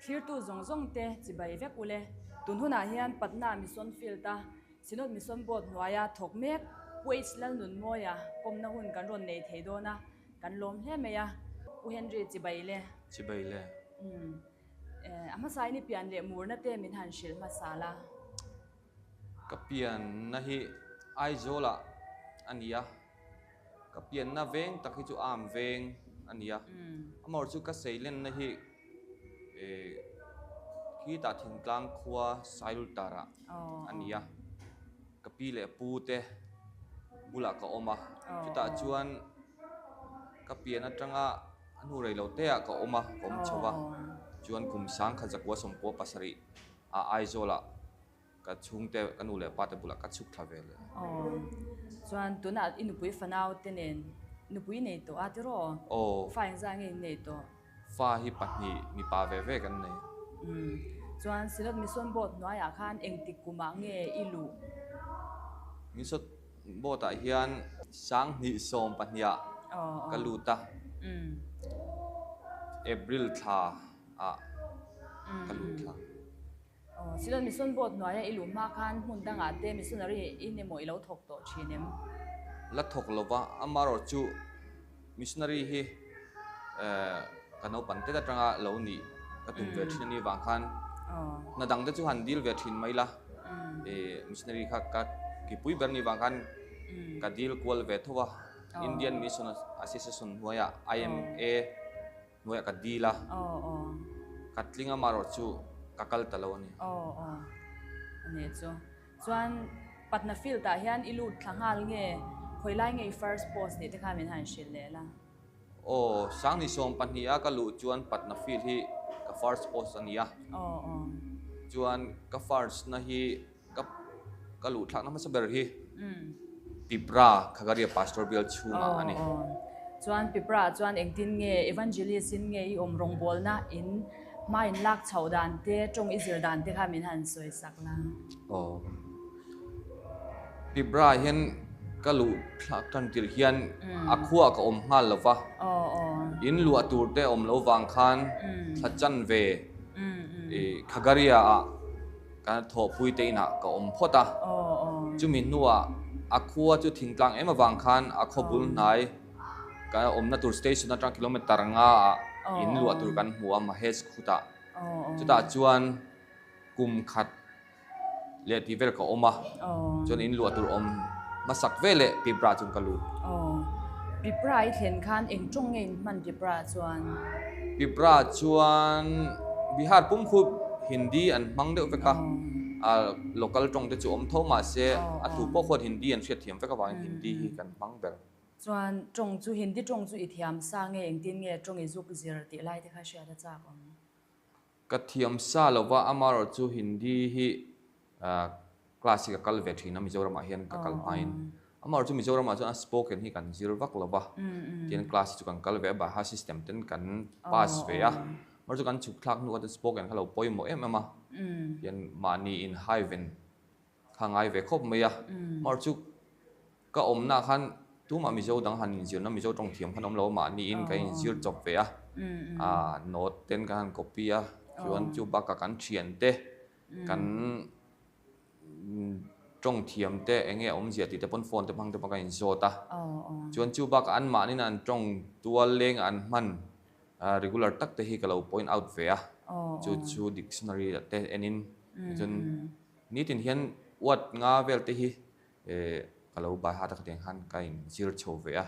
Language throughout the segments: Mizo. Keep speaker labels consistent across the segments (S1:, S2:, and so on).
S1: Thlirtu zawng zawng te chibai vek ule. Tun hunah hian Patna Mission Field a Synod Mission Board hnuaia thawk mek Pu H Lalnunmawia kawmna hun kan rawn nei thei dawn a, kan lawm hle mai a. Pu Henry chibai le.
S2: Chibai le.
S1: Umm. A hmasain i pian leh murna te min han hrilh hmasa la.
S2: Ka pianna hi Aizawlah a ni a, ka pianna veng tak hi chu Am veng a ni a, amaherawh chu ka seilenna hi khitah thingtlang khua Sailultarah a ni a, ka pi leh pu te bulah ka awm a, chutah chuan ka pian atanga a hnu rei lo te ah ka awm a, ka awm chho a, chuan kum sangkhat zakua sawmpua pasarih a Aizawlah ka chhungte ka nu leh pa te bulah ka chhuk thla ve leh.
S1: Aw chuan tunah i nupui fanau te nen nupui nei tawh a tiraw?
S2: Aw.
S1: Fa engzah nge in nei tawh?
S2: Fa hi pahnih mipa ve ve kan nei.
S1: Umm chuan Synod Mission Board hnuaiah khan engtik kumah nge i luh?
S2: Mission Board ah hian 2012 ah ka lut a. April thla ah ka lut thla.
S1: Aw, Silon Mission Board hnuaia i luh hma khan hmun dangah te missionary in emaw i lo thawk tawh thin em?
S2: La thawk lova, amaherawh chu missionary hi ka naupang tet atanga lo nih ka tum ve thin a nih vang khan hna dang te chu han dil ve thin mai la, missionary kha ka kipui ber nih vang khan ka dil kual ve tho a, Indian Mission Association hnuaiah IMA Hnuaiah ka dil a, ka tling a marawh chu ka kal ta lo a ni.
S1: Aw aw a nih chu. Chuan Patna field ah hian i lut thla nghal nge khawi lai nge i first post tih te kha min han hrilh leh la.
S2: Aw Sangni 12 a ka luh chuan Patna field hi ka first post a ni a.
S1: Aw aw.
S2: Chuan ka first na hi Ka ka luh thlakna hmasa ber hi Pipra Khagaria Pastor bial chhungah a ni.
S1: Chuan Pipra ah chuan engtin nge Evangelist in nge i awm rawngbawlna in hma in lak chhoh dan te tawng i zir dan te kha min han sawi sak la.
S2: Aw. Pipra ah hian ka luh thlak tan tirh hian a khuaah ka awm nghal lo va. In luah tur te awm lo vang khan thla chan ve Khagaria ah Ka thawhpui te inah ka awm phawt a, chumi hnuah a khua chu thingtlang em avang khan a khaw bul hnai ka awmna tur station atang kilometer nga ah in luah tur kan hmu a Mahesh khutah. Chutah chuan kum khat leh tih vel ka awm a, chuan in luah tur awm hmasak ve leh Pipra chuan ka lut.
S1: Pipra i thlen khan eng tawng nge in hman Pipra chuan?
S2: Pipra chuan Bihar pumkhup Hindi an hmang deuh vek a, a local tawng te chu awm tho mahse a tu pawh khuan Hindi an hriat thiam vek avangin Hindi hi kan hmang ber.
S1: Chuan tawng chu Hindi tawng chu i thiam sa nge engtin nge tawng i zuk zir tih lai te kha hriat a chak awm?
S2: Ka thiam sa lova amaherawh chu Hindi hi Class hi ka kal ve thin a Mizoramah hian ka kal hmain. Amaherawh chu Mizoramah chuan a spoken hi kan zir vak lo va, tihian class hi chu kan kal ve a, Baha system ten kan pass ve a. Amaherawh chu kan chhuk thlak hnu kha chuan spoken kha lo pawimawh em em a, tihian mahni in hai ven kha ngai ve khawp mai a. Amaherawh chu ka awmnaah khan tumah Mizo dang han inzirna Mizo tawng thiam khan awm lo a, mahniin ka inzir chawp ve a, note ten ka han copy a, chuan chu bakah kan thiante Kan tawng thiam te eng nge a awmzia tih te pawn phone te hmang te pawn kan inzawt a. Chuan chu bakah anmahnin an tawng tual leng an hman regular tak te hi ka lo point out ve a. Chu chu dictionary ah te enin chuan nitin hian word nga vel te hi ka lo by heart a khatiang khan ka inzir chho ve a.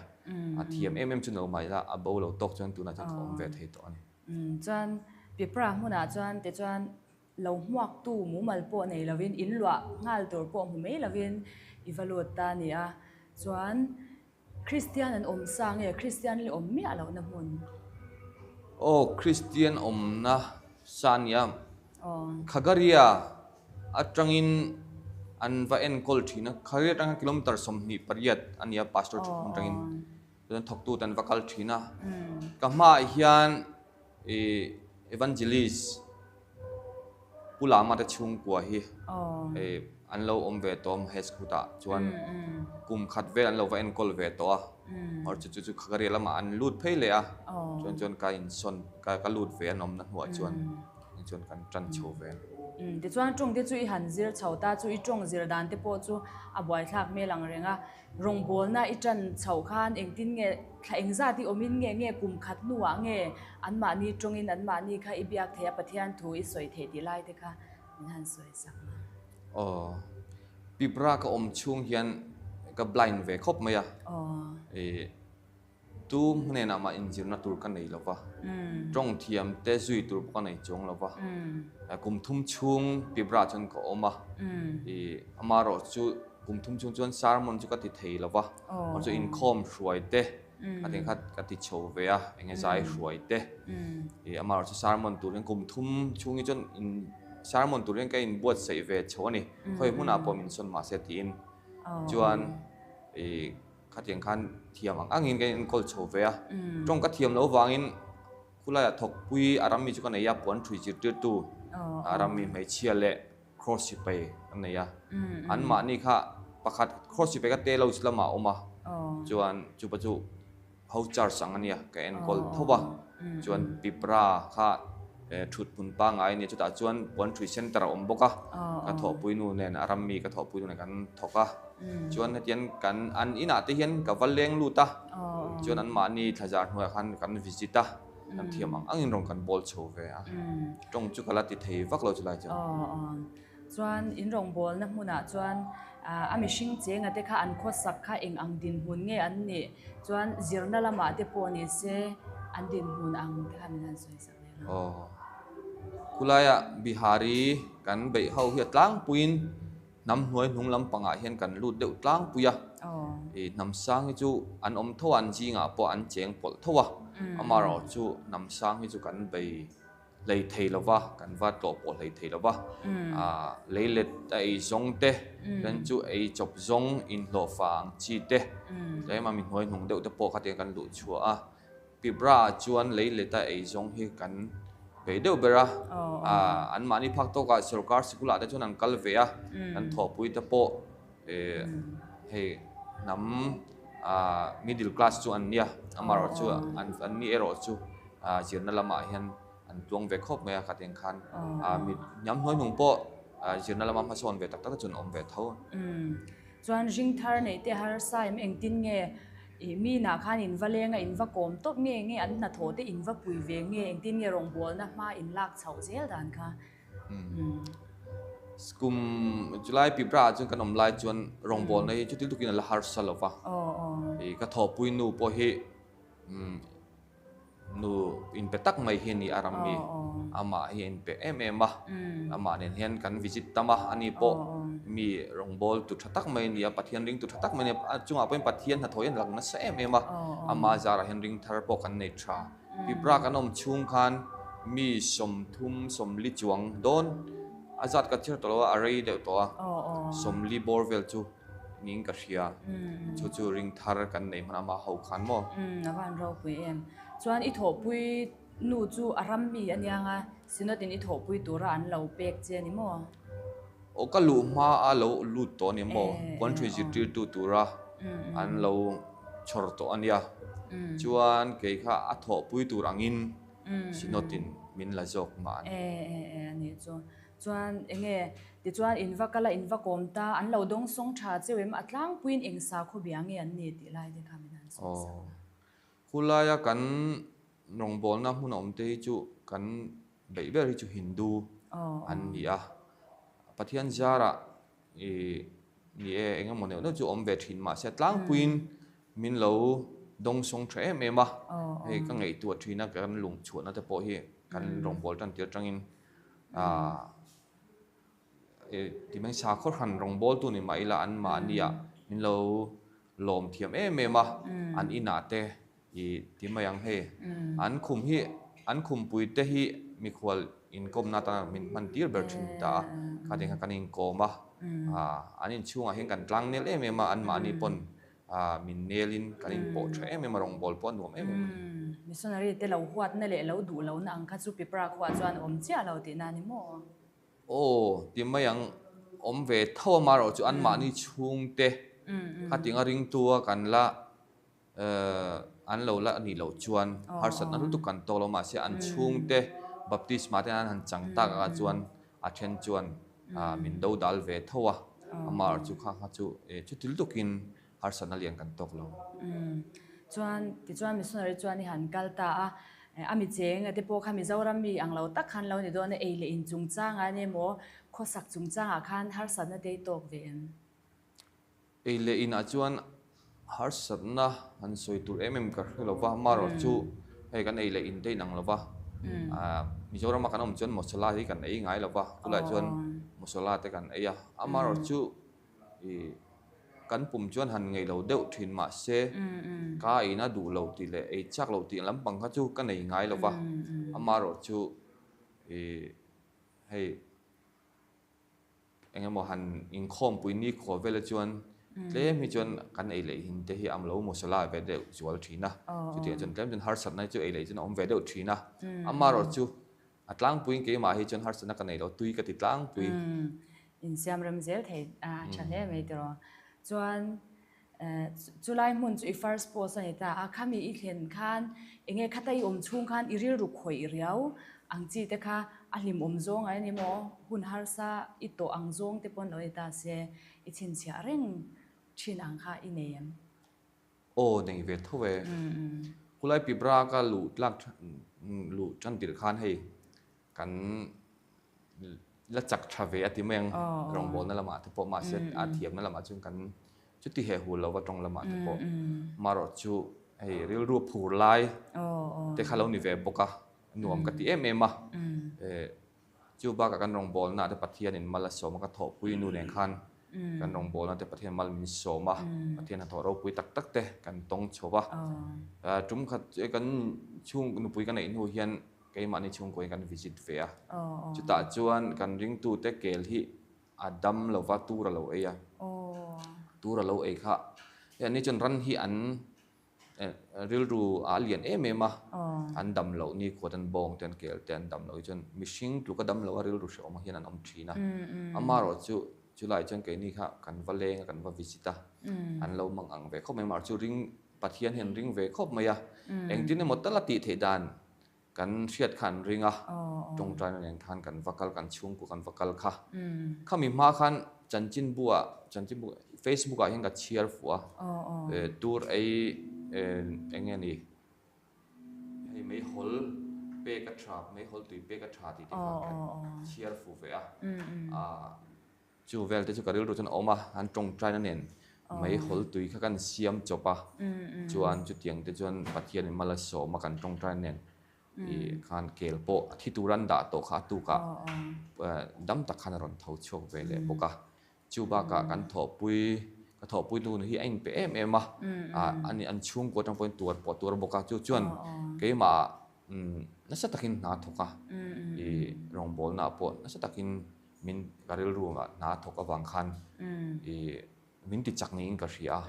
S2: A thiam em em chu no mai la a bo lo tawk chuan tunah chuan ka awm ve thei tawh a ni.
S1: Chuan Pipra hmunah chuan tichuan Lo hmuaktu mumal pawh nei lovin in luah nghal tur pawh hmu mai lovin i va lut ta a ni a. Chuan Kristian an awm sa nge Kristian li awm miah lohna hmun?
S2: Aw Kristian awmna sa a nia. Khagaria atangin an va enkawl thin a, Khagaria atang hian kilometer 28 a nia Pastor thuthmun atangin chuan thawktute an va kal thin a. Ka hmaah hian I Evangelist Pu Lama te chhungkua hi an lo awm ve tawh a Mahesh khutah chuan kum khat vel an lo va enkawl ve tawh a, or chu chu Khagaria lamah an lut phei leh a, chuan chuan ka insawn ka lut ve an awmna hnuah chuan. hi chuan kan tan chho ve a ni.
S1: Umm tichuan tawng te chu i han zir chho ta chu i tawng zir dan te pawh chu a buaithlak hmel ang reng a, rawngbawlna i tan chhoh khan engtin nge thla engzat i awmin nge nge kum khat hnuah nge anmahni tawngin anmahni kha i biak theih a Pathian thu i sawi theih tih lai te kha min han sawi sak la.
S2: Aw Pipra ka awm chhung hian ka blind ve khawp mai a, ih Tu hnenah mah inzirna tur ka nei lo va, tawng thiam te zui tur pawh ka nei chuang lo va. Kum thum chhung Pibra chuan ka awm a, i amaherawh chu kum thum chhung chuan sermon chu ka ti thei lo va, chu inkhawm hruai te a ti kha ka ti chho ve a, enge zai hruai te, i amaherawh chu sermon tur hian kum thum chhung hi chuan sermon tur hian ka inbuatsaih ve chho a ni, khawi hmunah pawh min sawn mahse tiin chuan i. Khatiang khan thiam ang angin ka enkawl chho ve a, tawng ka thiam loh vangin khulaiah thawkpui a rammi chu ka nei a, puan ṭhui zirtirtu a rammi hmeichhia leh cross sipai ka nei a, anmahni kha pakhat cross sipai kha te lo chu lamah a awm a, chuan chupa chu ho charge ang a nia ka enkawl tho va, chuan Pipra kha thut hmun pangngai a nia chutah chuan puan ṭhui center a awm bawk a, ka thawhpui nu nen a rammi ka thawhpui nu nen kan thawk a. Chuan hetiang kan an inah te hian ka va leng lut a, chuan anmahni thlazar hnuaiah khan kan visit a, kan thiam ang angin rawn kan bawl chho ve a, tawng chu ka la ti thei vak lo chulai chuan.
S1: Chuan in rawngbawlna hmunah chuan a mihring chenga te kha an khawsak kha eng ang dinhmun nge an nih chuan zirna lamah te pawh ni se an dinhmun ang te kha min han sawi sak leh la.
S2: Aw. Khulaia Bihari kan beih ho hi a tlangpuiin Hnam hnuai hnung lampangah hian kan lut deuh tlangpui a, i hnam sang hi chu an awm tho a, an zingah pawh an cheng pawlh tho a, amaherawh chu hnam sang hi chu kan bei hlei thei lo va, kan va tlawh pawh hlei thei lo va, leilet a ei zawng te, then chu ei chawp zawng inhlawhfa ang chi te, tlema mi hnuai hnung deuh te pawh khatiang kan luh chhuah a. Pibra ah chuan lei leta ei zawng hi kan bei deuh ber a, anmahni phak tawkah sorkar sikul ah te chuan an kal ve a, kan thawhpui te pawh hei hnam middle class chu an nia, amaherawh chu an ni erawh chu zirna lamah hian an tluang ve khawp mai a, khateng khan hnam hnuaihnung pawh zirna lama hmasawn ve tak tak te chu an awm ve tho.
S1: Chuan ring thar neih te harsa em engtin nge ih mi inah khan in va leng a in va kawm tawp nge nge an hnathawh te in va pui ve nge engtin nge rawngbawlna hma in lak chhoh zel dan kha.
S2: Umm kum chulai Pipra ah chuan kan awm lai chuan rawngbawlna hi chuti lutukin a la harsa lo va ih ka thawhpui nu pawh hi umm Nu inpe tak mai hi a ni a ram mi. Amah hi a inpe em em a. Amah nen hian kan visit tam a, ani pawh mi rawngbawltu tha tak mai a ni a, Pathian ringtu tha tak mai a ni a. A chungah pawhin Pathian hnathawh hian lang nasa em em a. Ama zarah hian ring thar pawh kan nei tha. Pipra kan awm chhung khan mi 30 40 chuang dawn a zat ka chhiar tawh lo a, a rei deuh tawh a. 40 bawr vel chu. Niin ka hria. Chu chu ring thar kan nei hman ama ho khan maw?
S1: Umm a van ropui em. Chuan i thawhpui nu chu a ram mi a niang a, Synod in i thawhpui tura an lo pek che a ni maw?
S2: Aw ka luh hma a lo lut tawh a ni maw? Country zirtirtu tura an lo chhawr tawh a nia. Chuan kei kha a thawhpui tur angin Synod in min la zawk mah a ni.
S1: E e e a nih chu. Chuan enge tichuan in va kal a in va kawm ta an lo dawng sawng tha cheu em a tlangpuiin eng sakhaw bia nge an ni tih lai te kha min han sawi sak a.
S2: Khulaia kan rawngbawlna hmun a awm te hi chu kan beih ber hi chu Hindu an ni a, Pathian zarah i ni e eng emaw neuh neuh chu awm ve thin mahse tlangpuiin min lo dawng sawng tha em em a, hei ka ngaihtuah thin a kan lungchhuahna te pawh hi kan rawngbâwl tan tir atangin Ti mai sakhaw hran rawngbawltu ni mah ila anmahniah min lo lawm thiam em em a, an inah te i ti mai ang hei. An khum hi an khumpui te hi mikhual inkawmna atana min hman tir ber thin ta a, khatin khan kan inkawm a, an inchhungah hian kan tlang nel em em a, anmahni pawn Aaa min nelin kan inpawh tha em em a, rawngbâwl pawh a nuam em em a ni.
S1: Missionary te lo huatna leh lo duh lohna ang kha chu Pipra khuaah chuan awm chiah lo tihna a ni maw?
S2: Aw, ti mai ang, awm ve tho a marawh chu anmahni chhungte khatinga ringtu a kan la an lo la nih loh chuan harsatna lutuk kan tawk lo mahse an chhungte. Baptisma te an han chang tak ah chuan a then chuan min do dal ve tho a, amaherawhchu kha kha chu chuti lutukin harsatna lian kan tawk lo.
S1: Chuan tichuan missionary chuan i han kal ta a, a mi cheng te pawh kha Mizoram mi ang lo tak khan lo ni dawn a, ei leh in chungchangah ania maw khawsak chungchangah khan harsatna te i tawk ve em?
S2: Ei leh inah chuan harsatna han sawi tur em em ka hre lo va, amaherawh chu hei kan ei leh in te inang lo va, Mizorama kan awm chuan masala hi kan ei ngai lo va, chulaiah chuan masala te kan ei a, amaherawh chu ih kan pum chuan han ngei lo deuh thin mahse ka eina duh lo tih leh ei chak lo tih lampang kha chu ka nei ngai lo va, amaherawh chu ih hei. Eng emaw han inkhawmpui nikhua vela chuan tlem hi chuan kan ei leh hin te hi a lo masala ve deuh zual thin a, chutiang chuan tlem chuan harsatna hi chu ei leh chuan a awm ve deuh thin a, amaherawh chu a tlangpuiin keimah hi chuan harsatna ka nei lo, tui ka ti tlangpui.
S1: Insiam rem zel thei a tha hle mai tiraw. Chuan Chulai hmun chu i first post a ni ta a, khami i thlen khan enge khata i awm chhung khan i rilru khawih riau ang chi te kha a hlimawm zawng a ni maw, hun harsa i tawh ang zawng te pawn lo ni ta se i chhinchhiah reng thin ang kha i nei em?
S2: Aw nei ve tho e. Khulai Pibra ka luh tlak luh tan tirh khan hei Kan la chak tha ve a ti mai ang, rawngbawlna lamah te pawh mahse a thiamna lamah chuan kan chuti heh hul lova tawng lamah te pawh marawh chu hei rilru phur lai te kha lo ni ve bawk a, nuam ka ti em em a. Chu bakah kan rawngbawlna te Pathianin mal a sawm a, ka thawhpui nu nen khan kan rawngbawlna te Pathian mal min sawm a, Pathian hnathawh ropui tak tak te kan tawng chho va. Tum khat kan chhung nupui ka neih hnu hian Keimahni chhungkawiin kan visit ve a, chutah chuan kan ringtute kel hi a dam lova tur a lo ei a, tur a lo ei kha hei anni chuan ran hi an rilru a lian em em a, an dam loh ni khuat an bawng te an kel te an dam loh hi chuan mihring tluka dam loh a rilru hrehawm hian an awm thin a, amaherawh chu chulai chuan keini kha kan va leng a kan va visit a, an lo mang ang ve khawp mai amaherawh chu ring Pathian hian ring ve khawp mai a, engtin emaw tal a tih theih dan Kan hriat kha an ring a, tawngtaina nen khan kan va kal, kan chhungkua kan va kal kha. Khami hma khan chanchinbu ah, chanchinbu, Facebook ah hian ka chhiar fuh a, tur ei eng nge ni, hei meihawl pek a tha, meihawl tui pek a tha tih te kha ka chhiar fuh ve a. Chu vel te chu ka rilru chuan a awm a, an tawngtaina nen meihawl tui kha kan siam chawp a, chuan chutiang te chuan Pathianin mal a sawm a kan tawngtaina nen ih khan kel pawh a thi tur an dah tawh kha a tukah dam tak khan a rawn tho chhuak ve leh bawk a. Chu bakah kan thawhpui, ka thawhpui nu hi a inpe em em a, ani an chhungkua atang pawhin tuar pawh a tuar bawk a, chu chuan keimah nasa takin hna thawk a, ih rawngbawlnaah pawh nasa takin Min ka rilru ah hna thawk avang khan i min ti chak niin ka hria a,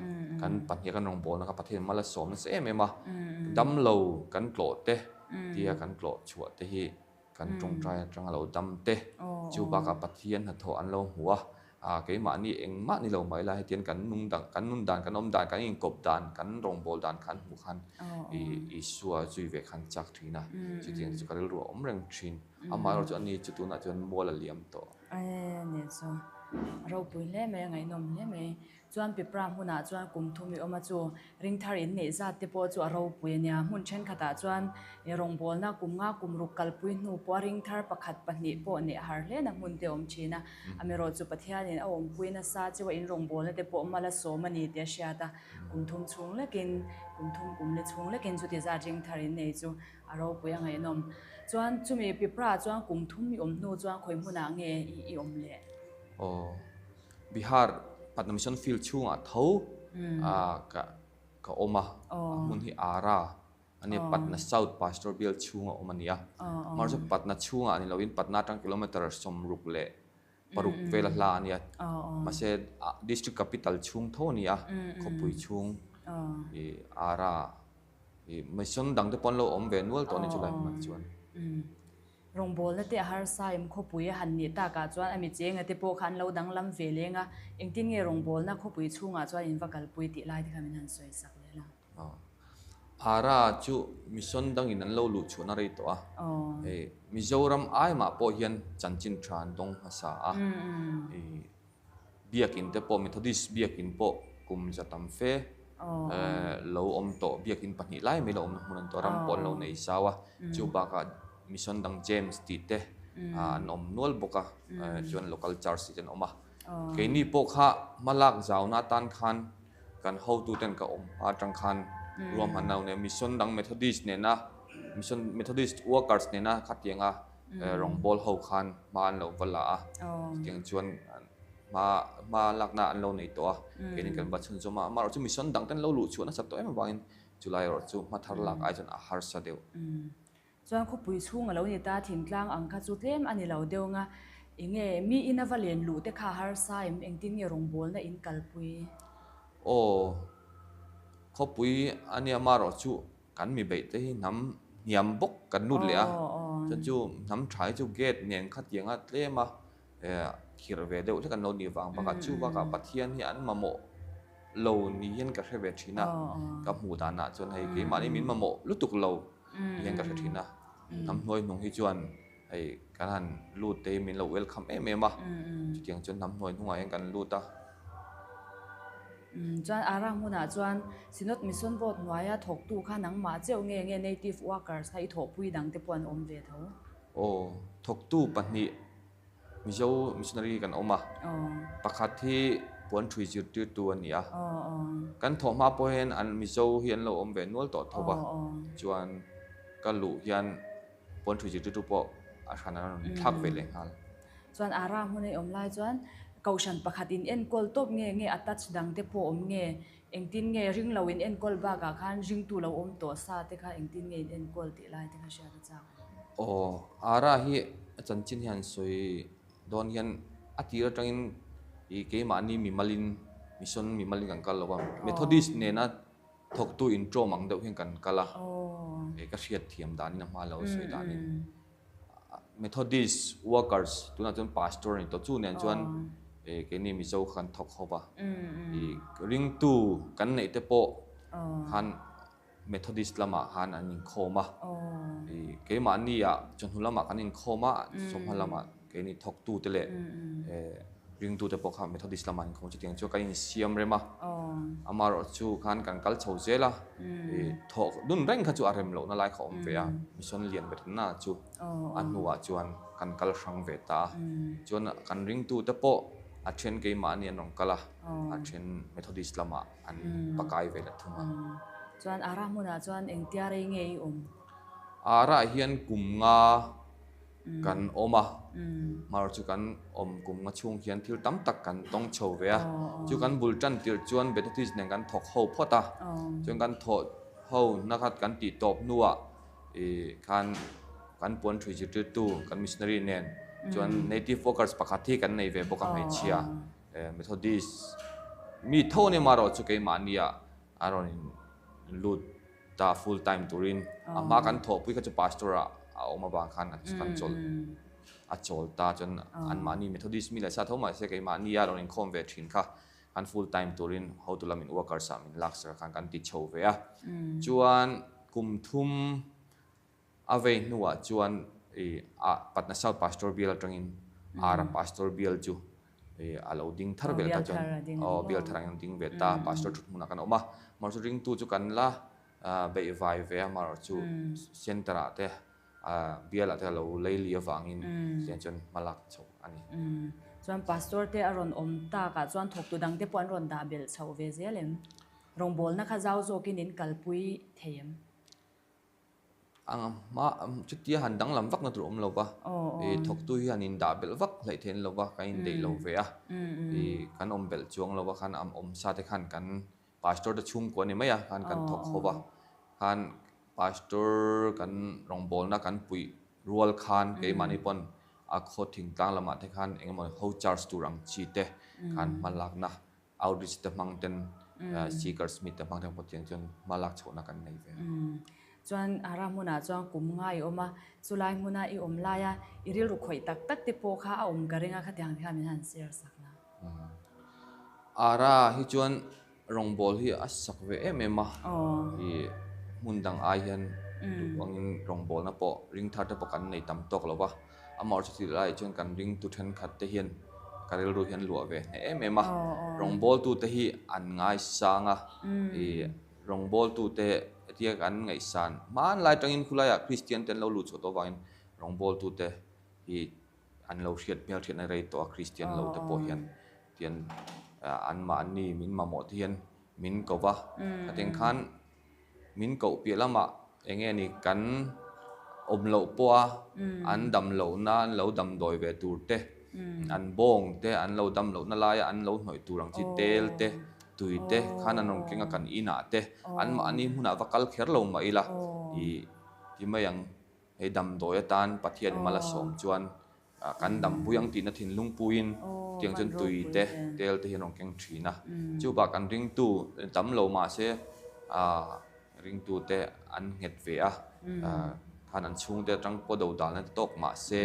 S2: kan pahnih kan rawngbawlna kha Pathian mal a sawm nasa em em a, damlo kan tlawh te tia kan tlawh chhuah te hi kan tawngtai atanga lo dam te chu bakah Pathian hnathawh an lo hmu a, ah keimahni engmah ni lo mai la hetiang kan nung dang kan nun dan kan awm dan kan inkawp dan kan rawngbâwl dan kha an hmuh khan i Isua zui ve khan chak thin a, chutiang te chu ka rilru a awm reng thin. Amaherawhchu chu ani chu tunah chuan mual a liam tawh.
S1: Ae nia chu a ropui hle mai a ngaihnawm hle mai. Chuan Pipra hmunah chuan kum thum i awm a chu ringthar in neih zat te pawh chu a ropui a nia. Hmun thenkhatah chuan rawngbawlna kum nga kum ruk kalpui hnu pawh a ringthar pakhat pahnih pawh neih a har hle na hmun te a awm thin a. Amaherawh chu Pathianin a awmpui nasa chu a in rawngbawlna te pawh mal a sawm a ni tih a hriat a. Kum thum chhung lekin kum thum kum li chhung lekin chuti zat ringthar in nei chu A ropui a ngaihnawm. Chuan chumi Pipra chuan kum thum i awm hnu chuan khawi hmunah nge i awm leh?
S2: Aw, Bihar Patna Mission Field chhungah tho ka ka awm a, a hmun hi Ara a nia, Patna South Pastor Bial chhunga awm a ni a. Amaherawhchu Patna chhungah ni loin Patna atang kilometre 66 vela hla a nia, mahse District Capital chhung tho a ni a, khawpui chhung i Ara. I mission dang te pawh an lo awm ve nual tawh a ni chulai hmunah chuan.
S1: Rawngbawlna te a harsa em khawpui a han nih takah chuan a mi chenga te pawh kha an lo danglam ve leng a, engtin nge rawngbawlna khawpui chhungah chuan in va kalpui tih lai te kha min han sawi sak leh la.
S2: Ara chu mission dangin an lo luh chhuahna rei tawh a. Hei Mizoram ai mah pawh hian chanchin tha an dawng hmasa a. Biakin te pawh Methodist biakin pawh kum za tam fe lo awm tawh biakin pahnih lai mai lo awmna hmun an tawh ram pawh an lo nei zau a. Chu bakah mission dang James tih te an awm nual bawk a chuan local church tih te an awm a. Keini pawh kha hmalak zauna atan khan kan hotuten ka awm hma atang khan ruahmanna lo nei a, mission dang Methodist nena mission Methodist workers nena khatianga rawngbawl ho khan hma an lo va la a, chutiang chuan hma hma lakna an lo nei tawh a, keini kan va chhunzawm a, amaherawhchu chu mission dang te an lo luh chhuah nasa tawh em avangin chulai erawh chu hma thar lak ai chuan a harsa deuh.
S1: Chuan khawpui chhung a lo ni ta, thingtlang ang kha chu tlem a ni lo deuh nga, enge mi ina va len luh te kha harsa em, engtin nge rawngbawlna in kalpui?
S2: Aw, khawpui a nia marawh chu kan mi beih te hi hnam hniam bawk kan lut leh a, chuan chu hnam tha hi chu gate nen khatianga tlem a khirh ve deuh hlek an lo nih vang bakah chu bakah Pathian hi an mamawh lo ni hian ka hre ve thin a, ka hmuh danah chuan hei keimahni min mamawh lutuk lo. hian ka hre thin a, hnam hnuai hnung hi chuan hei kan han lut te hi min lo welcome em em a, chutiang chuan hnam hnuai hnungah hian kan lut a.
S1: Chuan Ara hmunah chuan Synod Mission Board hnuaia thawktu kha nangmah cheuh nge nge native workers kha i thawhpui dang te pawh an awm ve tho?
S2: Aw, thawktu pahnih Mizo missionary kan awm a, pakhat hi puan ṭhui zirtirtu a ni a, kan thawh hma pawh hian an Mizo hi an lo awm ve nual tawh tho va, chuan ka luh hian puan ṭhui zirtirtu pawh a hran an rawn thlak ve leh nghal.
S1: Chuan Ara hmun a i awm lai chuan Kohhran pakhat in enkawl tawp nge nge attach dang te pawh awm nge, engtin nge ring lo in enkawl bakah khan ringtu lo awm tawh sa te kha engtin nge in enkawl tih lai te kha hriat a chak.
S2: Aw, Ara hi a chanchin hian sawi dawn hian a tir atangin ih keimahni mimalin mission mimalin kan kal lo a, Methodist nena thawktu intawm ang deuh hian kan kal a, ih ka hriat thiam danin a hma lo sawi danin Methodist workers tunah chuan pastor a ni tawh chu nen chuan ih keini Mizo kha kan thawk ho va, ih ringtu kan neih te pawh khan. Methodist lamah khan an inkhawm a, ih keimahni ah chawhnu lamah kan inkhawm a, chawhma lamah keini thawktute leh ringtute pawh kha Methodist lamah an inkhawm a, chutiang chuan kan insiam rem a, amaherawh chu khan kan kal chho zel a, ih thawh dun reng kha chu a rem lohna lai kha a awm ve a, mission lian ve na chu a hnuah chuan kan kal hrang ve ta a, chuan kan ringtute pawh a then keimahni an rawn kal a, a then Methodist lamah. an pakai ve leh thung a.
S1: Chuan Ara hmunah chuan engtia rei nge i awm?
S2: Arah hian kum nga kan awm a, hmar chu kan awm kum nga chhung hian thil tam tak kan tawng chho ve a. Chu kan bul tan tirh chuan Methodist nen kan thawk ho phawt a, chuan kan thawh ho na khat kan tih tawp hnuah ih khan kan puan ṭhui zirtirtu kan missionary nen chuan native workers pakhat hi kan nei ve bawk a hmeichhia. Methodist mi tho ania marawh chu keimahnia a rawn in lut ta full time turin a hma kan thawhpui kha chu pastor ah a awm avang khan kan chawl a chawl ta chuan anmahni Methodist mi leh sa tho mahse keimahnia a rawn inkhawm ve thin kha kan full time turin hotu lamin workers ah min lak sak a khan kan ti chho ve a chuan kum thum A vei hnuah chuan ih a Patna South Pastor bial atangin Ara Pastor bial chu ih a lo ding thar vel ta chuan aw bial thar angin a ding ve ta Pastor thut hmunah kan awm a. Amaherawhchu ringtu chu kan la beih vai ve a, amaherawhchu Centre ah te bial ah te a lo lei li avangin tiang chuan hma lak chho a ni.
S1: Chuan Pastor te a rawn awm takah chuan thawktu dang te pawh an rawn dah belh chhoh ve zel em? Rawngbawlna kha zau zawkin in kalpui thei em?
S2: Ang hma chutia han danglam vak na tur awm lo va, ih thawktu hi han indah belh vak hleih theih an lo va, kan indeih lo ve a, ih kan awm belh chuang lo va khan am awm sa te khan kan pastor te chhungkua a ni mai a, khan kan thawk ho va, khan pastor kan rawngbawlna kan puih rual khan keimahni pawn a khaw thingtlang lamah te khan eng emaw ho charge tur ang chi te khan hma lakna Outreach te hmang ten Seekers Meet te hmang ten pawh tiang chuan hma lak chhohna kan nei ve a.
S1: Chuan Ara hmunah chuan kum nga i awm a, chulai hmuna i awm laia i rilru khawih tak tak te pawh kha a awm ka ring a, khatiang te kha min han share sak la.
S2: Ara hi chuan rawngbawl hi a sak ve em em a, i Hmun dang ai hian duh angin rawngbawlna pawh ring thar te pawh kan nei tam tawk lo va, amaherawhchu chutih laiah chuan kan ringtu thenkhat te hian ka rilru hian luah ve hneh em em a, rawngbawltute hi an ngaisang a, ih rawngbawltute hetia kan ngaihsan hmanlai atangin khulaiah Kristian te an lo luh chhuah tawh avangin rawngbawltute hi an lo hriat hmel hriatna rei tawh a, Kristian lo te pawh hian tian anmahni min mamawh te hian min ko va, khateng khan min koh piah lamah eng nge ni kan awm loh pawha an dam lohna an lo damdawi ve tur te, an bawng te an lo dam lohna laia an lo hnawih tur ang chi tel te, tui te khan an rawn keng a kan inah te anmahni hmunah va kal kher lo mah ila ih ti mai ang. Hei damdawi atan Pathian mal a sawm chuan kan dampui ang tihna thinlung puiin chutiang chuan tui te, tel te hi an rawn keng thin a. Chubah kan ringtu tam lo mahse ringtu te an nghet ve a, khan an chhungte atang pawh do dalna te tawk mahse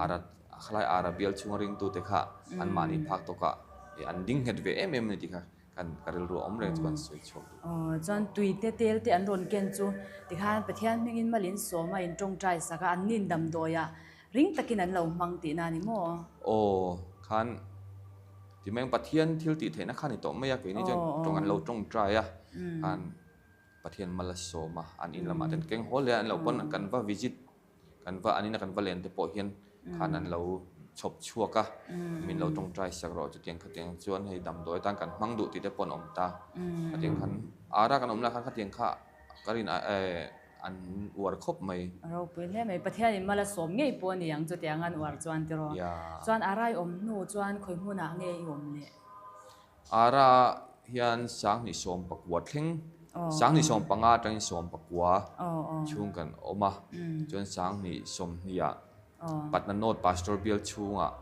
S2: ara khalai ara bial chhunga ringtu te kha anmahni phak tawkah an ding nghet ve em em a ni tih kha Kan ka rilru a awm reng chu kan sawi chhuak duh.
S1: Aw chuan tui te tel te an rawn ken chu tikhan Pathian hmingin mal in sawm a in tawngtai sak a an nin damdawi ah ring takin an lo hmang tihna a ni maw?
S2: Aw khan ti mai ang Pathian thil tih theihna kha ni tawh mai a keini chuan tawng an lo tawngtai a khan Pathian mal a sawm a an in lamah te an keng haw hle a an lo pawn kan va visit Kan va an ina kan va len te pawh hian khan an lo chhawp chhuak a, min lo tawngtai sak rawh chutiang khatiang chuan hei damdawi atan kan hmang duh tih te pawh an awm ta. Khatiang khan ara kan awm lai khan khatiang kha ka rin an uar khawp mai.
S1: A ropui hle mai. Pathianin mal a sawm ngei pawh a ni ang chutiang an uar chuan tiraw. Chuan ara i awm hnu chuan khawi hmunah nge i awm leh?
S2: Ara hian 2019 thleng, 2015 atangin 19 chhung kan awm a, chuan 2020 ah Patna North Pastor bial chhungah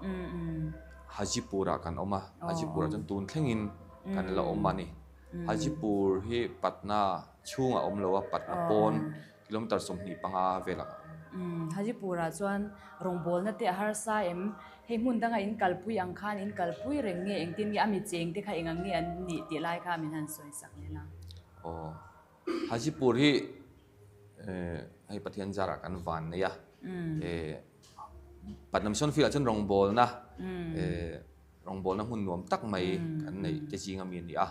S2: Hajipur ah kan awm a, Hajipur ah chuan tun thlengin kan la awm a ni. Hajipur hi Patna chhungah a awm lo a, Patna pawn kilometer 25 velah a
S1: awm. Hajipur ah chuan rawngbawlna te a harsa em? Hei hmun danga in kalpui ang khan in kalpui reng nge engtin nge a mi cheng te kha eng ang nge an nih tih lai kha min han sawi sak leh la.
S2: Aw Hajipur hi hei Pathian zarah kan van nei a, Patna Mission Field ah chuan rawngbawlna rawngbawlna hmun nuam tak mai kan neih te zinga mi a ni a,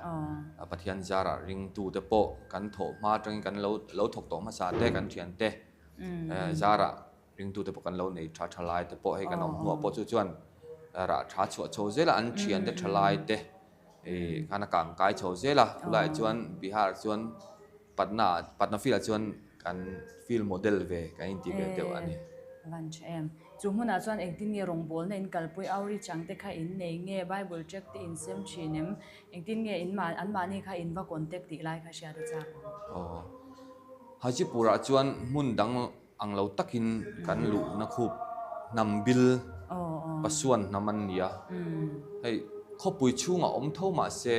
S2: Pathian zarah ringtu te pawh kan thawh hma atangin kan lo lo thawk tawh hmasa te kan thian te zarah Ringtute pawh kan lo nei tha tha lai te pawh hei kan awm hnuah pawh chu chuan rah tha chhuah chho zel a, an thiante tha lai te ih khan a kang kai chho zel a, chulaiah chuan Bihar chuan Patna Patna field ah chuan kan field model ve kan inti ve deuh a ni.
S1: Van tha em. Chu hmunah chuan engtin nge rawngbawlna in kalpui outreach ang te kha in nei nge Bible tract te in sem thin em? Engtin nge in mah anmahni kha in va contact tih lai kha hriat a chak awm.
S2: Aw. Hajipur ah chuan hmun dang Ang lo takin kan luhna khup hnam bil Pasuan hnam an ni a, hei khawpui chhungah awm tho mah se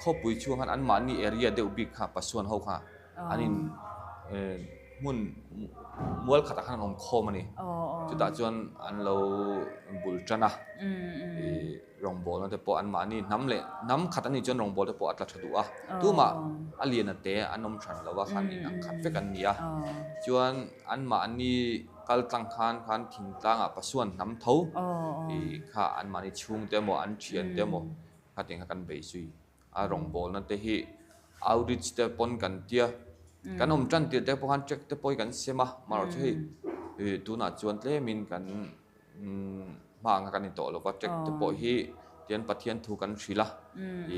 S2: khawpui chhung khan anmahni area deuh bik kha Pasuan ho kha an in hmun mual khatah khan an awm khawm a ni. Chutah chuan an lo bul tan a. Rawngbawlna te pawh anmahni hnam leh hnam khat anih chuan rawngbawlna te pawh a tla tha duh a, tumah a lian a te an awm hran lo a khan in ang khat vek an ni a, chuan anmahni kal tlang khan khan thingtlangah pasuan hnam tho ih kha anmahni chhungte emaw an thiante emaw khatiang kha kan bei zui a rawngbawlna te hi outreach te pawn kan tia kan awm tan tirh te pawh khan track te pawh hi kan sem a marawh chu hei ih tunah chuan tlemin kan Hma anga kan intawh lova track te pawh hi tian Pathian thu kan hrilh a,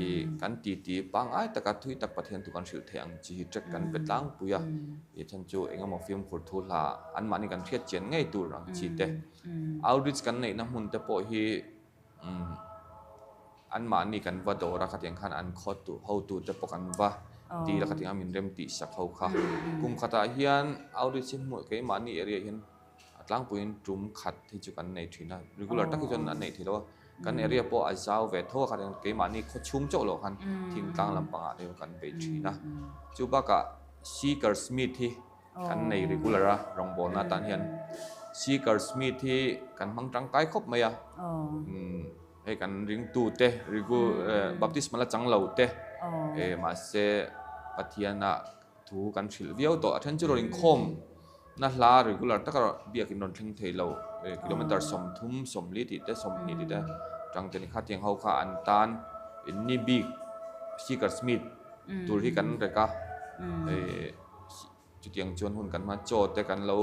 S2: ih kan titi pangngai taka thui tak Pathian thu kan hrilh theih ang chi hi track kan pe tlangpui a, ih chhan chu eng emaw fimkhur thu hla anmahni kan hriat chian ngei tur ang chi te. Outreach kan neihna hmun te pawh hi umm anmahni kan va dawr a khatiang khan an khaw hotu te pawh kan va dil a khatiang a min rem tih sak ho kha. Kum khatah hian outreach hi hmuh keimahni area hian A tlangpuiin tum khat hi chu kan nei thin a, regular tak hi chuan an neih theih lo a, kan area pawh a zau ve tho a kha tiang keimahni khaw chhung chauh loh khan thingtlang lampangah te kan bei thin a. Chu bakah Seekers Meet hi kan nei regular a rawngbawlna atan hian Seekers Meet hi kan hmang tangkai khawp mai a, hei kan ringtute baptisma la chang lo te mahse Pathiana. Thu kan hrilh viau tawh. A then chu rawn inkhawm na hla regular taka biakin rawn thleng thei lo kilometer 30, 40 tih te, 20 tih te tang te ni kha tiang ho kha an tan ni bik seekers meet tur hi kan rek a. Chutiang chuan hun kan hman chaw te kan lo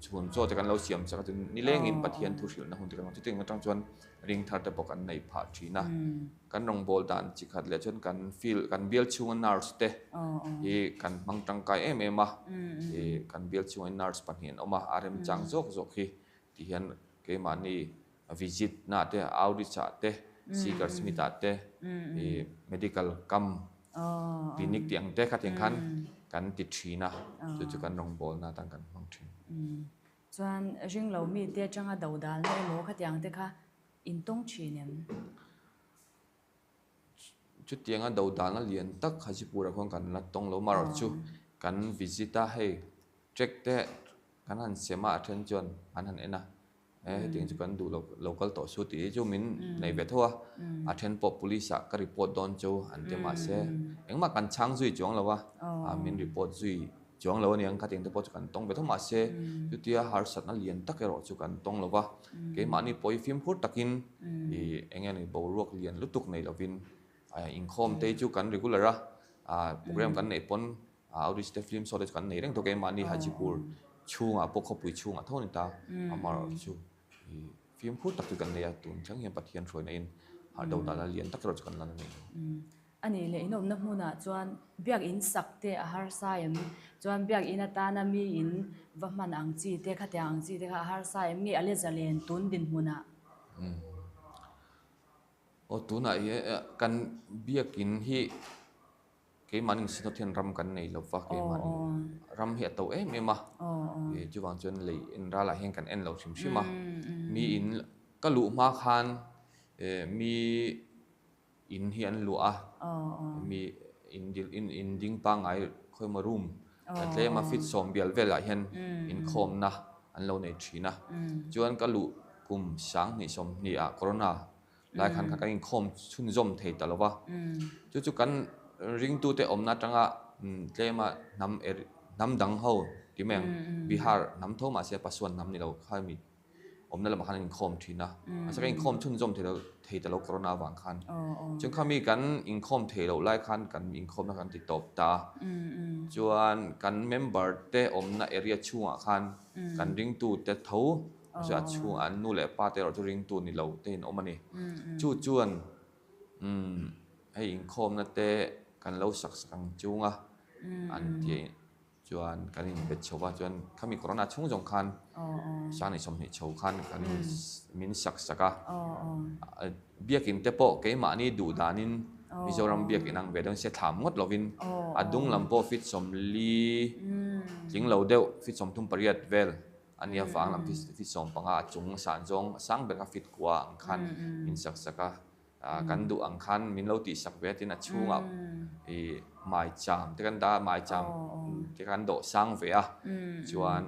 S2: chhun chaw te kan lo siam chak a chuan nilengin Pathian thu hrilhna hun te kan hmang. Chutiang atang chuan ring thar te pawh kan nei phah thin a. Kan rawngbâwl dan chi khat leh chuan kan field kan bial chhunga nurse te hi kan hmang tangkai em em a. Ih kan bial chhungah hian nurse pahnih an awm a, a remchang zawk zawk hi ti hian keimahni visit na te outreach ah te seekers meet ah te ih medical camp clinic tih ang te khatiang khan kan ti thin a, chu chu kan rawngbâwlna atan kan hmang thin.
S1: Chuan ringlo mite atanga dodalna emaw khatiang te kha in tawng thin em?
S2: Chutianga dodalna lian tak Hajipur ah khuan kan la tawng lo marawh chu kan visit a hei track te kan han sem a a then chuan an han en a e hetiang chu kan duh lo lo kal tawh su tih hi chu min nei ve tho a a then pawh police ah ka report dawn chu an ti mahse engmah kan chhang zui chuang lo a min report zui Chuang lo aniang khatiang te pawh chu kan tawng ve tho mahse chutia harsatna lian tak erawh chu kan tawng lo va, keimahni pawh hi fimkhur takin ih eng nge ni boruak lian lutuk nei lovin inkhawm te hi chu kan regular a, program kan neih pawn outreach te film show te chu kan nei reng tawh keimahni Hajipur chhungah pawh khawpui chhungah tho a ni ta amaherawh chu ih fimkhur tak chu kan nei a, tun thleng hian Pathian hruaina in dodalna lian tak erawh chu kan la nei lo.
S1: A nih leh inawmna hmunah chuan biakinn sak te a harsa em? Chuan biakinn atana mi in va hman ang chi te, khatiang ang chi te kha a harsa em nge a le zalen tun dinhmunah?
S2: Aw tunah hian kan biakinn hi keimahni Synod hian ram kan nei lo va, keimahni ram hi a to em em a, chuvang chuan lei en ralah hian kan en lo hrim hrim a, mi in ka luh hma khan mi In hi an luah a, mi in dil in in ding pangngai khawimaw room tlema feet 10 velah hian inkhawmna an lo nei thin a. Chuan ka luh kum 2020 ah corona lai khan kha kan inkhawm chhunzawm thei ta lo va. Chu chu kan ringtute awmna atanga tlema hnam hnam dang ho ti mai ang Bihar hnam tho mahse Pasuan hnam ni lo kha mi awmna lamah khan an inkhawm thin a, mahse kan inkhawm chhunzawm thei lo thei ta lo corona avang khan. Chuan khami kan inkhawm thei loh lai khan kan inkhawmna kan ti tawp ta a, chuan kan member te awmna area chhungah khan kan ringtu te tho mahse a chhung an nu leh pa te erawh chu ringtu ni lo te in awm a ni. Chu chuan umm hei inkhawmna te kan lo sak sak ang chunga an ti. Chuan kan inbet chho va, chuan khami corona chhung zawng khan 2020 chho khan kan min sak sak a. Biakin te pawh keimahni duh danin Mizoram biakin ang ve dawn se thlam ngawt lovin a dung lam pawh feet 40 tling lo deuh feet 38 vel a nia vang lam feet 15 a chung san zawng a sang ber kha feet kua ang khan min sak sak a. Kan duh ang khan min lo tihsak ve a tin a chhungah ih maicham te kan dah a, maicham te khan dawh sang ve a, chuan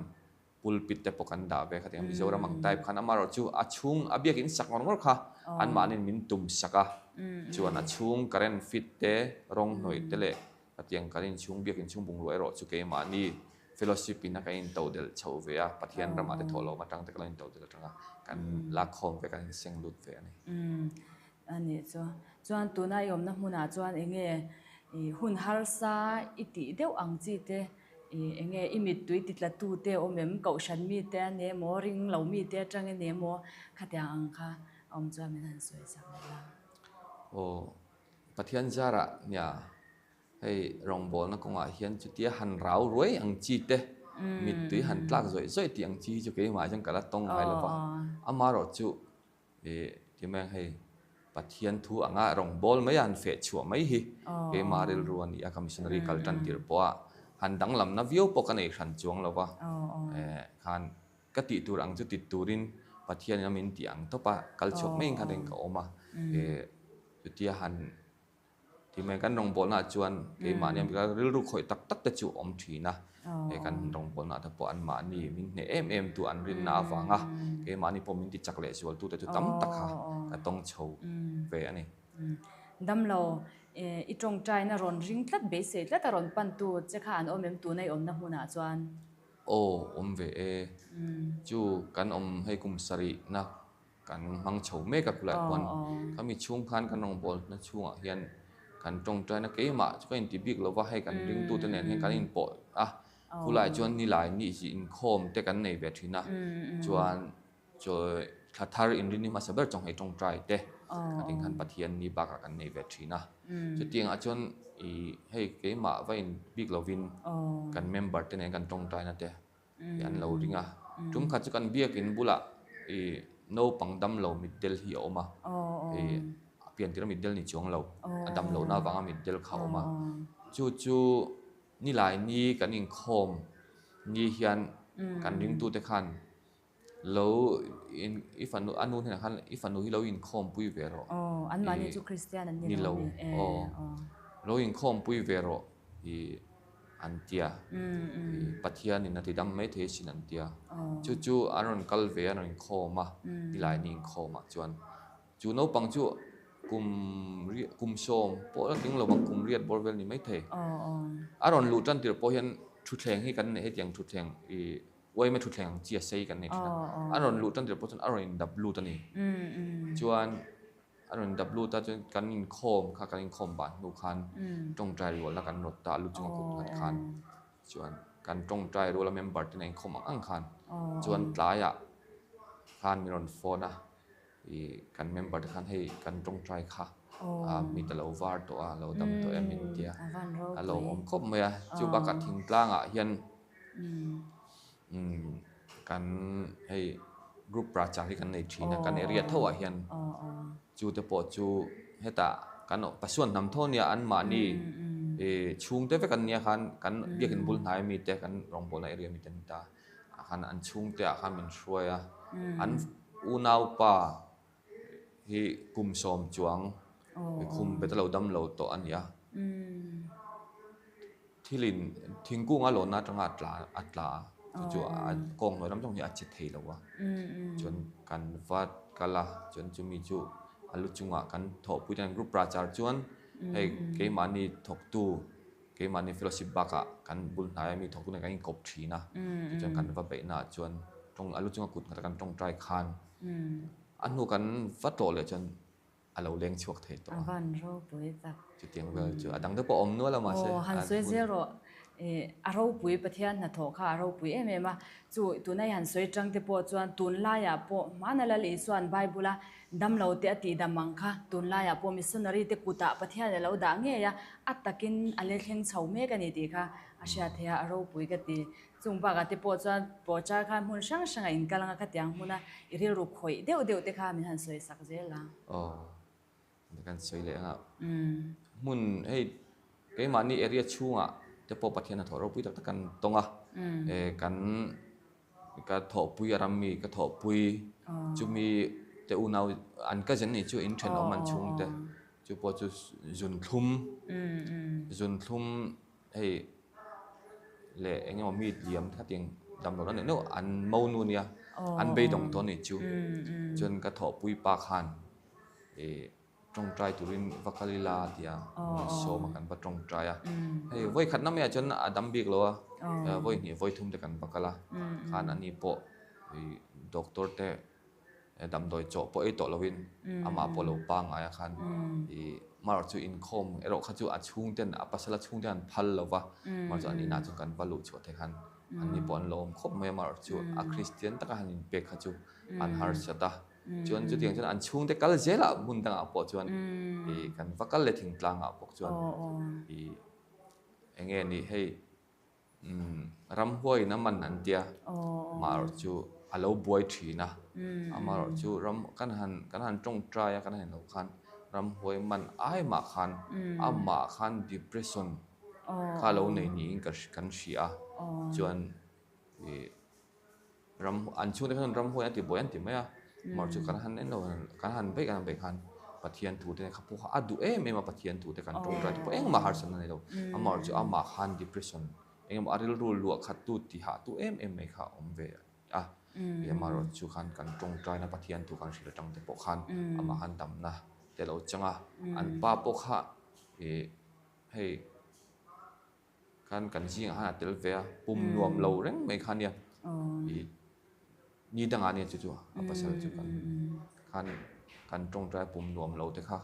S2: pulpit te pawh kan dah ve khatiang Mizoram ang type khan amaherawh chu a chhung a biakin sak ngawr ngawr kha anmahniin min tum sak a, chuan a chhung current fit te rawng hnawih te leh khatiang kan inchhung biakin chhung bungrua erawh chu keimahni Fellowship in a kan intodelh chho ve a, Pathian ramah te thawhlawm atang te kan lo intodelh atanga kan lakkhawm ve, kan inseng lut ve a ni.
S1: Umm a nih chu. Chuan tuna i awmna hmunah chuan eng nge i hun harsa i tih deuh ang chi te, i eng nge i mittui ti tla tu te awm em, kohhran mi te a ni emaw, ring lo mi te atangin ni emaw khatiang ang kha a awm chuan min han sawi chak leh la.
S2: Aw Pathian zarah nia Hei rawngbawlna kawngah hian chutia han rau ruai ang chi te, mittui han tlak zawih zawih tih ang chi hi chu keimah hian ka la tawng ngai lo va. Amaherawh chu ih ti mai ang hei Pathian thu anga rawngbâwl mai a han feh chhuah mai hi keimah rilru a ni a, ka missionary kal tan tir pawh a han danglamna viau pawh ka nei hran chuang lo va. Khan ka tih tur ang chu ti turin Pathianin a min tih ang tawp a, kal chhuak maiin khan ka awm a, chutia han Ti mai kan rawngbawlnaah chuan keimahni ang bika rilru khawih tak tak te chu awm thin a, he kan rawngbawlnaah te pawh anmahni min hneh em em tu an rinna avanga keimahni pawh min ti chak leh zual tu te chu tam tak kha ka tawng chho ve a ni.
S1: Damlo I tawngtaina rawn ring tlat beisei tlat a rawn pantu che kha an awm em tuna i awmna hmunah chuan?
S2: Aw, awm ve e. Chu kan awm hei kum sarihna kan hmang chho mek a khulaiah khuan khami chhung khan kan rawngbawlna chhungah hian kan tawngtaina keimah chu ka inti bik lova hei kan ringtute nen hian kan inpawh a, khulaiah chuan nilai ni hi inkhawm te kan nei ve thin a, chuan Chawi thla thar inrinni hmasa ber chawnghei tawngtai te a ting khan Pathian ni bakah kan nei ve thin a. Chutiangah chuan i hei keimah va in bik lovin kan member te nen kan tawngtaina te hi an lo ring a. Tum khat chu kan biakin bulah i naupang damlo mitdel hi a awm a. I a piantir a mitdel ni chuang lo, a damlohna avanga mitdel kha a awm a. Chu chu nilai ni kan inkhawm ni hian kan ringtute khan Lo in i fanu a nu hnenah khan i fanu hi lo inkhawmpui ve rawh.
S1: Aw, an mahni chu Kristian an ni
S2: lo a ni. Aw, lo inkhawmpui ve rawh i an tia. I Pathianin a ti dam mai thei asin an tia. Chu chu an rawn kal ve a, an rawn inkhawm a, Nilaini inkhawmah chuan. Chu naupang chu kum kum sawm pawh la tling lovang kum riat bawr vel ni mai thei. A rawn luh tan tirh pawh hian thutthleng hi kan neih hetiang thutthleng i Uaime thutthleng ang chi a sei kan nei thin a, a rawn luh tan tir pawh chuan a rawn in dap lut a ni. Chuan a rawn dap lut a chuan kan inkhawm kha kan inkhawm ban hnu khan tawngtai rualna kan rawt ta a lu chunga kut nghat khan chuan kan tawngtai ruala member te nen inkhawm ang ang khan chuan tlaiah khan min rawn phone a. I kan member te khan hei kan tawngtai kha mit a lo var tawh a, a lo dam tawh em in tia a lo awm khawp mai a. Chu bakah thingtlangah hian kan hei group prachar hi kan nei thin a, kan area tho ah hian chu te pawh chu hetah kan Pasuan hnam tho nia anmahni chhungte vek an nia khan kan biakin bul hnai ami te kan rawngbawlna area mi te an ni ta. Ah khan an chhungte ah khan min hruai a, an unaupa hi kum sawm chuang khum bet a lo dam lo tawh a ni a, thilin thingkung a lawnna atanga a tla a tla a, chu chu a kawng hnuai lam zawng hi a che thei lo a, chuan kan va kal a, chuan chumi chu a lu chungah kan thawhpui te group prachar chuan hei keimahni thawktu. Keimahni fellowship bakah kan bul hnaia mi thawk tuna kan inkawp thin a, tichuan kan va beihna ah chuan tawng a lu chunga kut nghata kan tawngtai khan a hnu kan va tlawh leh chuan a lo leng chhuak thei tawh a.
S1: A van ropui tak.
S2: Chutiang vel chu a dang te pawh a awm nual a mahse.
S1: Aw han sawi zel rawh. A ropui Pathian hnathawh kha a ropui em em a, chu tuna i han sawi tang te pawh chuan tunlaiah pawh hmana Lal Isua'n Bible a Damlo te a tih dam ang kha tunlaiah pawh missionary te kutah Pathian a lo dah ngei a, a takin a le thleng chho mek a ni tih kha a hriat theih a, a ropui ka ti. Chung bakah te pawh chuan pawhchar khan hmun hrang hrangah in kal anga khatiang hmuna i rilru khawih deuh deuh te kha min han sawi sak zel a.
S2: Aw, kan sawi leh anga hmun hei keimahni area chhungah te pawh Pathian hnathawh ropui tak tak kan tawng a, kan Ka thawhpui a ram mi ka thawhpui chumi te unau an cousin nih chu in thenawm an chhungte chu pawh chu zunthlum zunthlum hei leh eng emaw mi liam khatiang damlo na neuh an monu nia an beidawng tawh nih chu chuan ka thawhpui pa khan ih. Tawngtai turin va kal ila a ti a, sawm a kan va tawngtai a. Hei vawi khatna maiah chuan a dam bik lo a, vawi hnih vawi thum te kan va kal a, khan ani pawh doctor te damdawi chawh pawh ei tawh lovin amah pawh lo pangngai a khan marawh chu inkhawm erawh kha chu a chhungten a pasal a chhungten an phal lo va, marawh chu an inah chuan kan va luh chhuah theih khan anni pawh an lo awm khawp mai a, marawh chu a Kristian taka han inpek kha chu an harsat a. Chuan chutiang chuan an chhungte kal zelah hmun dangah pawh chuan ih kan va kal leh thingtlangah bawk chuan ih eng nge ni hei umm ramhuaiin a man an tia amaherawh chu a lo buai thin a amaherawh chu ram kan han kan han tawngtai a kan han inlo khan ramhuai man ai mah khan amah khan depression kha lo nei niin ka kan hria a chuan ih. Ram an chhungte khan ramhuai an ti buai an ti mai a, mawr chu kan han en lo kan han beih kan han beih khan Pathian thu te kha pawh kha a duh em em a Pathian thu te kan tawngtai te pawh engmah harsatna nei lo, amah chu amah khan depression engemaw a rilru luah khat tu ti hah tu em em mai kha a awm ve a, amaherawh chu khan kan tawngtaina Pathian thu kan hrilh atang te pawh khan amah khan damna te lo chang a, an pa pawh kha. Ih hei khan kan zingah khan a tel ve a, pum nuam lo reng mai kha nia. Ih ni dangah nia chu chu a pasal chu kan khan kan tawngtai pum nuam lo te kha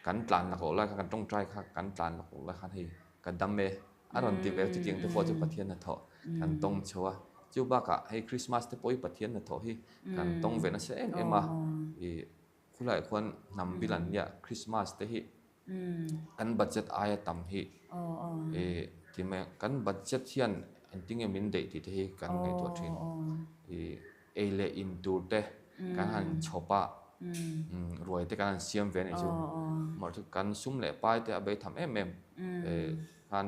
S2: kan tlan lak loh lai khan kan tawngtai kha kan tlan lak loh lai khan hei ka dam e a rawn ti vel chutiang te pawh chu Pathian hnathawh kan tawng chho a. Chu bakah hei Christmas te pawh hi Pathian hnathawh hi kan tawng ve nasa em em a. Ih Khulaiah khuan hnam bil an nia Christmas te hi kan budget aia tam hi ih ti mai ang kan budget hian engtin nge min daih tih te hi kan ngaihtuah thin. Ih ei leh in tur te kan han chhawp a ruai te kan han siam ve a nih chu. Mahse kan sum leh pai te a bei tham em em ih khan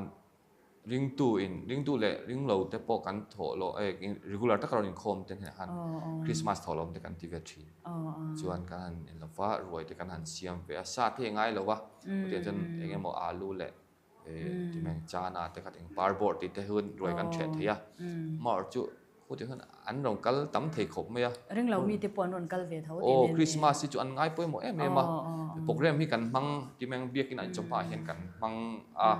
S2: Ringtu in, ringtu leh ringlo te pawh kan thawh loh eh regular taka rawn inkhawm te hnenah khan Christmas thawh lawm te kan ti ve thin. Chuan kan han en lo va, ruai te kan han siam ve a, sa te hi a ngai lo va, chutiang chuan eng emaw alu leh eh ti mai chana te kha eng par bawr tih te hun ruai kan ṭheh thei a. Amaherawhchu chu Khutiang hian an rawn kal tam thei khawp mai a.
S1: Ring lo mite pawh an rawn kal ve tho
S2: tih nen. Aw, Christmas hi chu an ngai pawimawh em em a. Program hi kan hmang ti mai ang biakin ah chawhma ah hian kan hmang a,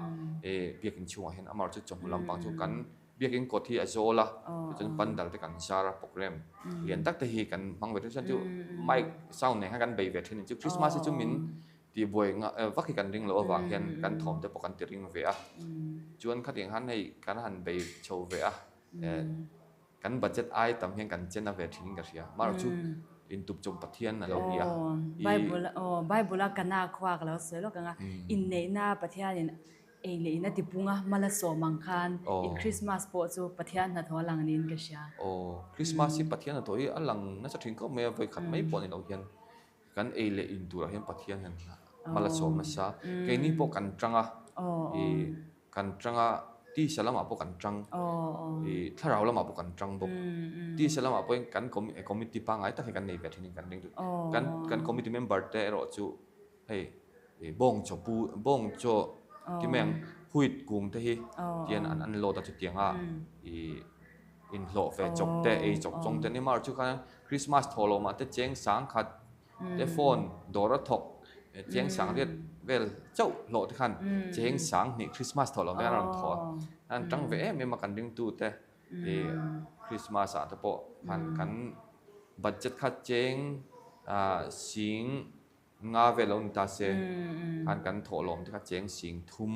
S2: e biakin chhungah hian amaherawhchu chu chawhnu lampang chu kan biakin kawt hi a zawl a, tichuan pandal te kan zar a program lian tak te hi kan hmang ve thin chuan chu mic sound nen khan kan bei ve thin a ni. Chu Christmas hi chu min tihbuai vak hi kan ring loh avang hian kan thawm te pawh kan ti ring ve a. Chuan khatiang khan hei kan han bei chho ve a. Kan budget ai tam hian kan chen a ve thin in ka hria. Amaherawhchu chu intup chawm Pathian a lo ni a.
S1: Bible aw Bible a kana khua ka lo sawi lawk ang a. Inneihna Pathianin ei leh in a ti pung a, mal a sawm ang khan i Christmas pawh chu Pathian hnathawh a lang niin ka hria.
S2: Aw Christmas hi Pathian hnathawh hi a lang nasa thin khawp mai a, vawikhat mai pawh ni lo hian kan ei leh in turah hian Pathian hian mal a sawm nasa. Keini pawh kan tang a, i kan tang a, tisa lamah pawh kan tang, i thlarau lamah pawh kan tang bawk. Tisa lamah pawhin kan committee pangngai tak hi kan nei ve thin in kan ring duh. Kan kan committee member te erawh chu hei bawng chaw pu bawng chaw ti mai ang wheat kung te hi tian an unload a chutiang a i inhlawh ve chawp te ei chawp chawng te ni mar chu khan Christmas thawh loh mah te cheng sang khat te phone dawr a thawk cheng sang riat vel chauh hlawh te khan cheng sang hnih Christmas thawh loh te khan a rawn thawh a an tang ve em em a kan ringtu te ih Christmas ah te pawh khan kan budget kha cheng ah sing Nga vel lo ni ta se, khan kan thawhlawm te kha cheng sing thum,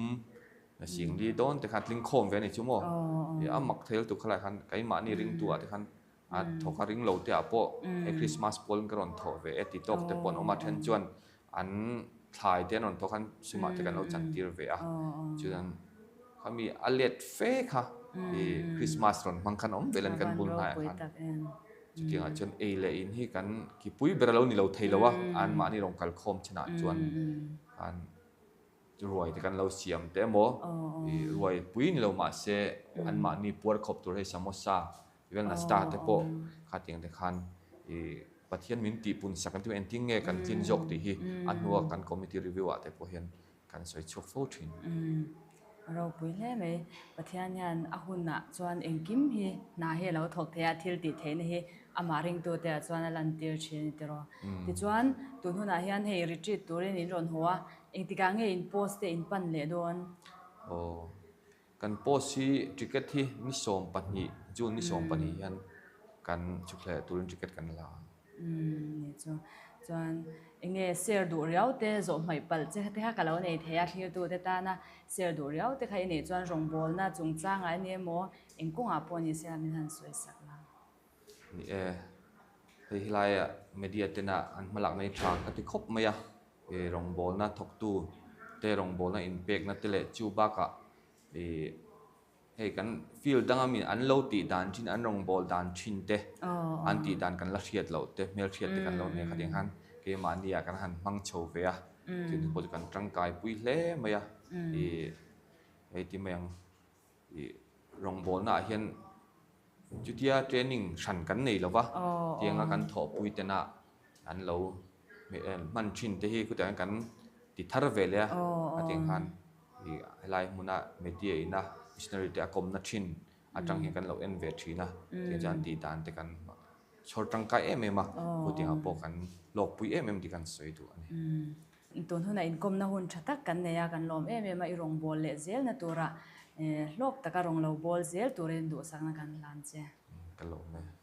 S2: sing li dawn te khan tling khawm ve a ni chu maw? A mak thei lutuk khalai khan keimahni ringtu ah te khan a thawk a ring lo te ah pawh he Christmas pawl ka rawn thawh ve e ti tawk te pawh an awm a, then chuan an thlai te an rawn thawk khan sumah te kan lo chan tir ve a, chuan khami a let fe kha i Christmas rawn hmang khan awm vel a ni kan bul hnaiah khan. Chutiangah chuan ei leh in hi kan kipui ber a lo ni lo thei lo a, anmahni rawn kal khawm chinah chuan khan ruai te kan lo siam te emaw ih ruai pui ni lo mahse anmahni puar khawp tur hei samosa even nasta te pawh khatiang te khan ih Pathian min tihpun sak an ti engtin nge kan tlin zawk tih hi a hnua kan committee review ah te pawh hian Kan sawi chhuak fo thin.
S1: Umm ropui hle mai. Pathian hian a hunah chuan engkim hi hna hi a lo thawk thei a, thil tih theihna hi amah ringtute ah chuan a lantir thin a ni tiraw. Tichuan tun hunah hian hei retreat turin in rawn haw a, engtikah nge in post te in pan leh dawn?
S2: Aw Kan post hi ticket hi ni 12, June ni 12 hian kan chhukhleh turin ticket kan la a.
S1: Umm ni chu. Chuan enge share duh riau te zawh hmaih palh che te kha ka lo nei thei a, thlirtu te tana share duh riau te kha i neih chuan rawngbawlna chungchangah ania emaw eng kawngah pawh ni se a min han sawi sak la.
S2: Ni e, hei helaia media tena an hmalakna hi tha ka ti khawp mai a, ih rawngbawlna thawktu te rawngbawlna inpekna te leh chu bakah ih hei kan field danga mi an lo tih dan thin an rawngbâwl dan thin te an tih dan kan la hriat loh te hmelhriat te kan lo nei kha tiang khan keimahni ah kan han hmang chho ve a, chu pawh chu kan tangkai pui hle mai a, ih hei ti mai ang. Ih rawngbawlna ah hian chutia training hran kan nei lo va, tianga kan thawhpui tena an lo hman thin te hi khutiang hian kan ti thar ve leh a, a tiang khan ih helai hmuna media ina missionary te a kawmna thin atang hian kan lo en ve thin a, tiang chuan tih dan te kan chhawr tangkai em em a, khutiangah pawh kan hlawkpui em em tih kan sawi duh a ni.
S1: Tun hunah inkawmna hun tha tak kan nei a, kan lawm em em a, i rawn bawl leh zelna turah hlawk taka rawn lo bawl zel turin duhsakna kan hlan che.
S2: Ka lawm e.